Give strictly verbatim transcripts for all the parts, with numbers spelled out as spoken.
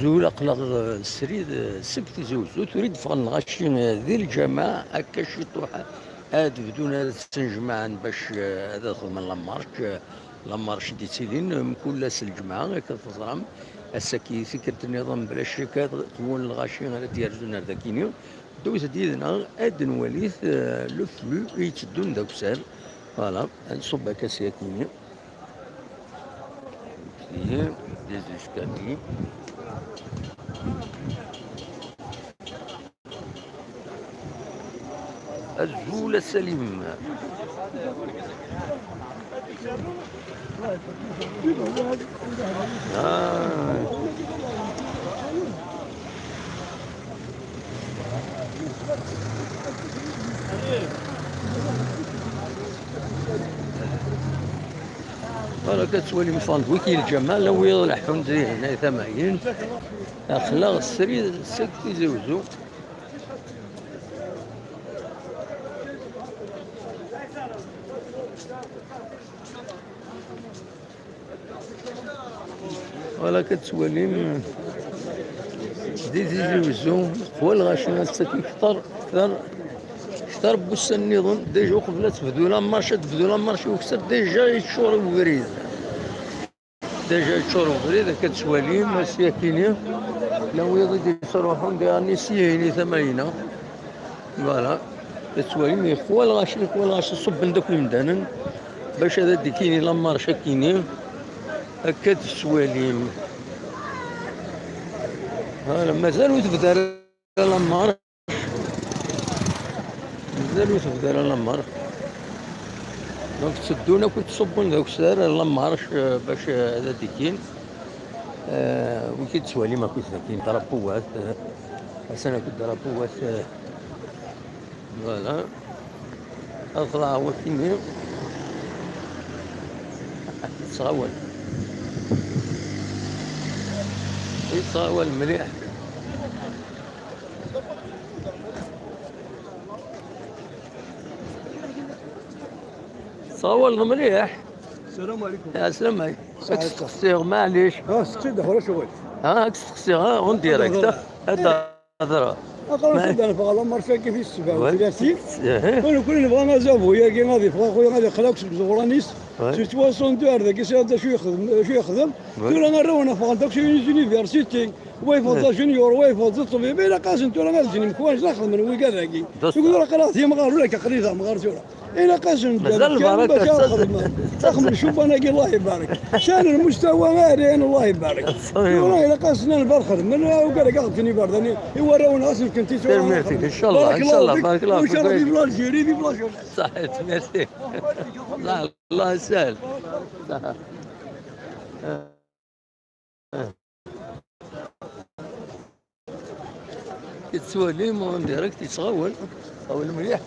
Azul, aql-aɣ, eh, srid, eh, seg Tizi Uzzu, tura i d-ffɣen lɣaci, eh, di lǧameɛ, akka ciṭuḥ ad bdun ad ttnejmaɛen bac, eh, ad xedmen la marche, eh, la marche d-yettilin, eh, mkul ass n lǧemɛa, akka teẓram. Ass-agi, tikkelt nniḍen, bla ccek, ad ṭwun lɣaci ara d-yerzun ar dakini. Ddut-d yid-neɣ ad nwalit, eh, le flux i yetteddun d akessar. Voilà, ad nṣubb akka s yakini. Ihi, des escaliers. Azul a Salim. Ah. Voilà, ad tettwalim sandwich i lǧameɛ, la wiyaḍ leḥḥun dihin ay tamayin. Aql-aɣ srid seg Tizi Uzzu. Voilà, ad tettwalim di Tizi Uzzu, qwa lɣaci ass-agi kter, kter, kter n wussan nniḍen, déjà uqbel ad tebdu la marche, ad tebdu la marche ukessar, déjà yeččur ubrid. Déjà yeččur ubrid, akka ad tettwalim, ass yakini, la wiyaḍ i d-yettruḥun diɣen i syin i tama-ina. Voilà. Ad tettwalim, yexwa lɣaci, yexwa lɣaci, ṣubben-d akk imdanen bac ad d-ikkini la marche akini. Akka ad tettwalim. Voilà, mazal ur tebda ara la marche. Mazal ur tebda ara la marche. Donc, tteddun akk, ttṣubbun d akessar la marche, euh, bac, euh, ad d-ikkin. Euh, wiki tettwalim akk dagi drapuwat, euh, atan akk drapuwat, euh, voilà. Ad ḍlaɛ wakini. Yettɣawal. Yettɣawal mliḥ. Tettɣawaleḍ mliḥ. السلام عليكم. Ɛeslama-k. Ad k-steqsiɣ, maɛlic. اه، ستين دخل شغل. Ha, ad k-steqsiɣ, ha, en direct, ha. Ad d-hedreɣ. Aql-aɣ nsud ad neffeɣ ɣer la marche-agi tis sebɛa u tlatin. Ih. Ur nekkni nebɣa azabu-agi ad yeffeɣ, a xuya, ad iqqel akk seg iẓuran-is. Ouais. Si soixante-deux ar dagi, sɛiɣ d acu yexdem, acu yexdem. Ouais. Tura arraw-nneɣ ffɣen-d akk si les universités. Wa yeffeɣ d ajenyur, wa yeffeɣ d ṭṭbib. Ilaq-asen tura ad ǧǧen lemkwaj, la xedmen wigad-agi. Tura aql-aɣ d imɣar, ula aql-i d amɣar tura. Ilaq-asen mazal lbaraka, bac ad xedmen. Axem n cubban-agi, Allah ibarek. Sɛan lmustawa ɛaliyen, Allah ibarek. Tura ilaq-asen ad nbar xedmen, ugar ad ɣ-ǧǧen iberdan i warraw-nneɣ, ad sen-fken titura. Tanemmirt-ik, incallah, incallah, barakallahu fik. Vive l'Algérie, vive la jeunesse. Saḥit, merci. Allah, Allah yesahel. Yettwalim en direct, yettɣawal. Ɣawal mliḥ.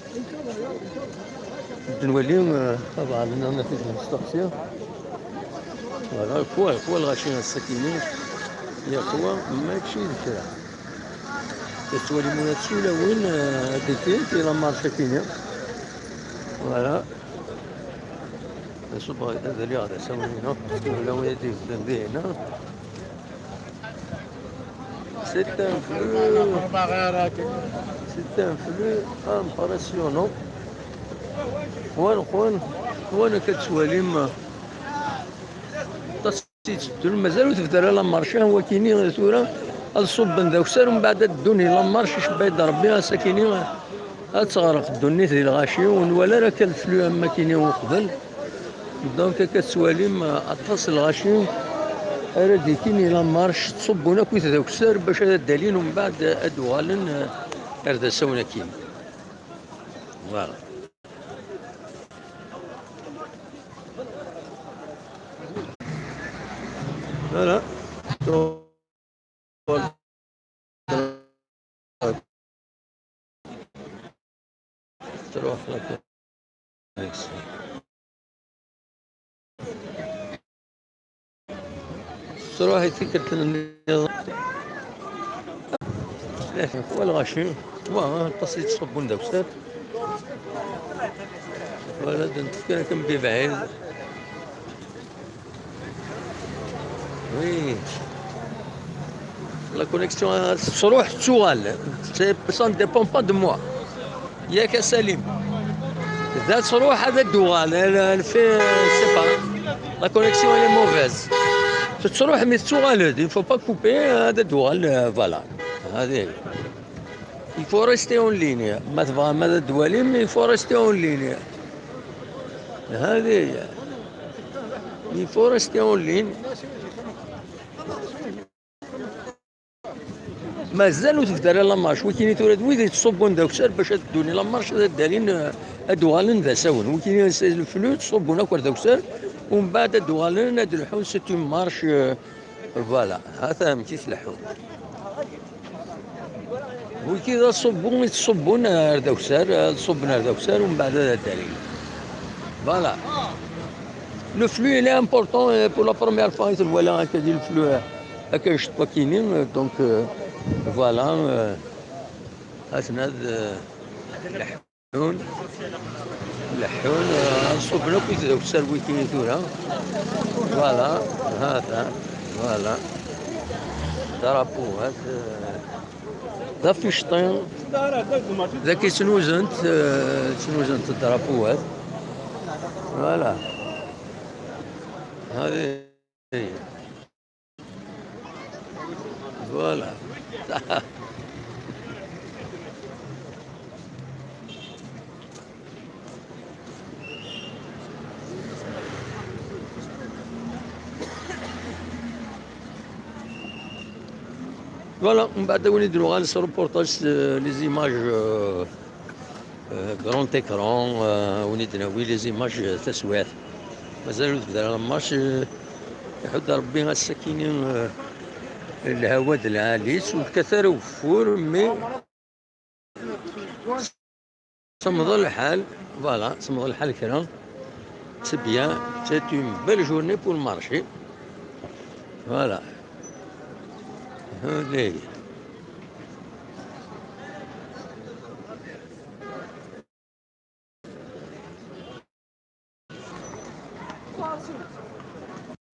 Ad nwali, eh, ṭabɛa, nna nafis n testeqsi. Voilà, lxwa, lxwa lɣaci ass-akini. Lxwa, mačči d kra. Yettwalim ula d tulawin, eh, ad d-ikkint i la marche akini. Voilà. Acu bɣa ad aliɣ d asawen-inu? Wala wi ad yebden dihin, ha? C'est un flux, c'est un flux impressionnant. Xwan, xwan, xwan, akka tettwalim. Aṭas i iteddun, mazal ur tebda ara la marche, wakini tura ad ṣubben d akessar, umbeɛd ad ddun i la marche, icebba-yi-d Rebbi, ass-akini ad teɣreq ddunit di lɣaci, ur nwala ara akka le flux am wakini uqbel. Donc, akka tettwalim, aṭas n lɣaci ara d-ikkin i la marche, ttṣubbun akkit d akessar bac ad d-alin, umbeɛd ad d-uɣalen, eh, ar d asawen akkin. Voilà. Voilà. Truḥ la police. Truḥ i tikkelt nniḍen. Wala lɣaci. Wa, aṭas i yettṣubbun d akessar. Wala, ad nefk kan akken bibɛid. Oui. La connexion, euh, tettruḥ, tettuɣal. C'est, ça ne dépend pas de moi. Yak a Salim. Da tettruḥ, ad d-tuɣal. Elle, elle fait, je sais pas. La connexion, elle est mauvaise. Tettruḥ, mais tettuɣal. Il faut pas couper, ad d-tuɣal, euh, voilà. Allez. Il faut rester en ligne. Ma tebɣam ad d-twalim, il faut rester en ligne. Allez. Il faut rester en ligne. Mazal ur tebda ara la marche. Wikini tura d wid yettṣubbun d akessar bac ad ddun i la marche, ad d-alin, eh, ad d-uɣalen d asawen. Wikini, c'est le flux, ttṣubbun akk ar d akessar, umbeɛd ad d-uɣalen ad d-lḥun, c'est une marche, euh, voilà. Hata amek i tleḥḥu. Wiki d aṣubbu i ttṣubbun ar d akessar, ad ṣubben ar d akessar, umbeɛd ad d-alin. Voilà. Le flux, il est important, euh, pour la première fois, i t-nwala akka di le flux, euh, akka icṭeṭṭu akini, euh, donc, euh, voilà, euh, aten ad, euh, leḥḥun, leḥḥun, euh, ad ṣubben akk i tdawsa n wiki tura. Voilà, hata, voilà. Drapeau, hat, euh, d aficcṭi. Dagi ttnuzent, euh, ttnuzent drapeau, hat. Voilà. Hadi. Voilà. Voilà, mbeɛd ad wen-id-nuɣal s reportage, euh, les images, euh, euh, grand écran, euh, ad wen-id-nawi les images, euh, taswiɛt. Mazal ur tebda ara la marche, euh, iḥudd Rebbi ass-akini, euh, lhawa d lɛali, ur yekkat ara ugeffur, mais semmeḍ lḥal, voilà, semmeḍ lḥal kra. C'est bien, c'est une belle journée pour le marché. Voilà. Allez.